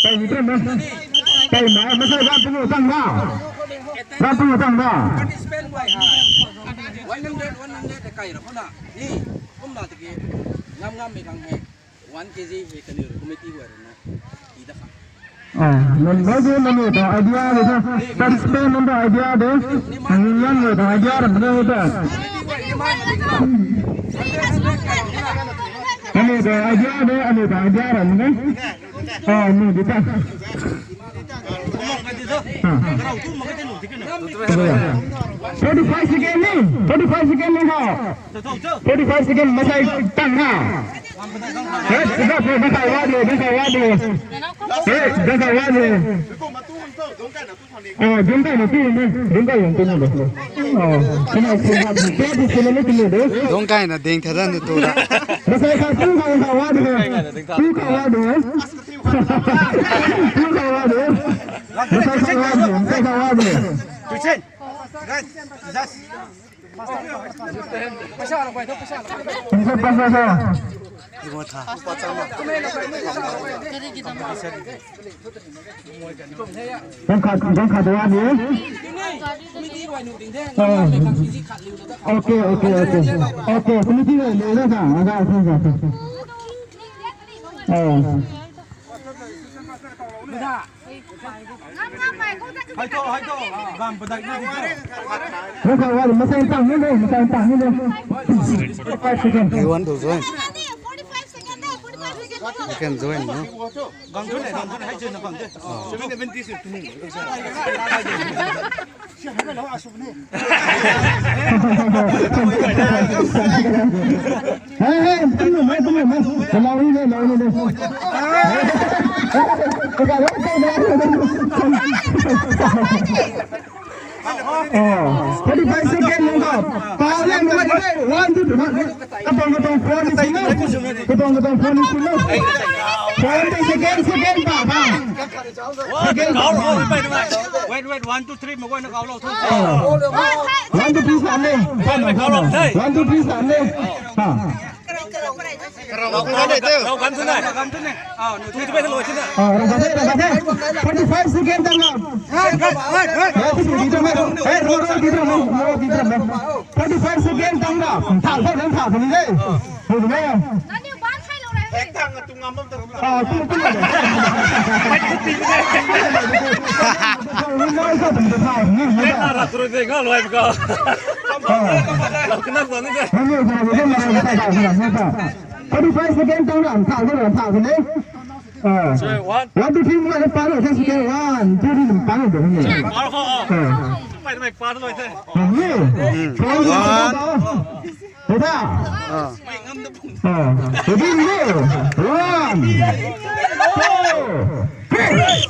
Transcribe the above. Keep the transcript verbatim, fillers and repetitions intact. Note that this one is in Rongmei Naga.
Tei ni tei na. Tei na, masei ram pungu tang na. Ram pungu tang na. Participant guay ha. One hundred, one hundred kai ra khou na. Ni, kumna tiki ngam ngam mei khang hei. One K G hei kaniw committee guay rui na. Ida kha. Ah, nang mai de nang ta idea de tha. Participant nang ta idea de. Nang nang ta idea ram de ta. Aniu ta idea de, aniu ta idea ram de. Ah, ni di ta. Ah. Forty-five second ni, forty-five second ni ha. Forty-five second masei tang na. Eh, dah kha, dah kha wa de, dah kha wa de. Eh, dah kha wa de. Oh, dungc kai na tu ni, dungc kai na tu ni de. Oh, kena kena kena tu ni de. Dungc kai na ding tha dan tu da. Masei kha tu kha wa de. Tu kha wa de. Tu kha wa de. Masei kha wa de, masei kha wa de. Ganv khat, ganv khat wa ni. Oh. Okay, okay, okay. Okay, committee guay liu na sa, aga sa sa. Oh. Hai to, hai to. Gam padak na di to. Masei wa, masei tang ni de, masei tang ni de. Forty-five second. You want to join? Forty-five second, forty-five second. You can join, no? Gang tu ne, gang tu ne, hai chen na gang tu. Hey, hey, tum lo, tum lo, lau ni de, lau ni de. Oh, forty-five second nunc khou. Pau le, nunc khou. One, two, three. Katang, katang, phone ni sina. Katang, katang, phone ni sina. Forty second, second pa, pa. Second pa. Wait, wait, one, two, three, maguayna kau lou thu. Oh. One, two, three, sa le. One, two, three, sa le. Ha. Lau kan tu na, lau kan tu na. Ah, nu tu tu bai tu lou tu na. Ah, ram khat the, ram khat the. Forty-five second tang na. Hey, hey, hey. Hey, tu tu di tu na. Hey, ro, ro, di tu na, ro, di tu na. Forty-five second tang na. Thau, thau, thau, thau ni de. Thau ni de. Nani ban khai lou re. Ah, tu, tu. Window sa tu thau ni. Lau kan tu na. Forty-five second tang na, thau, thau, thau ni. Ah. Sorry, one. One, two, three, mo na pa lo, second, one, two, three, pa lo, de ni. Sorry, one, four, oh. Ah. Pai, pai, pa lo, the. Ah, ni. One. Pai, pai, pai. Pai da. Ah. Ah. Ready, ni. One. Two. Three.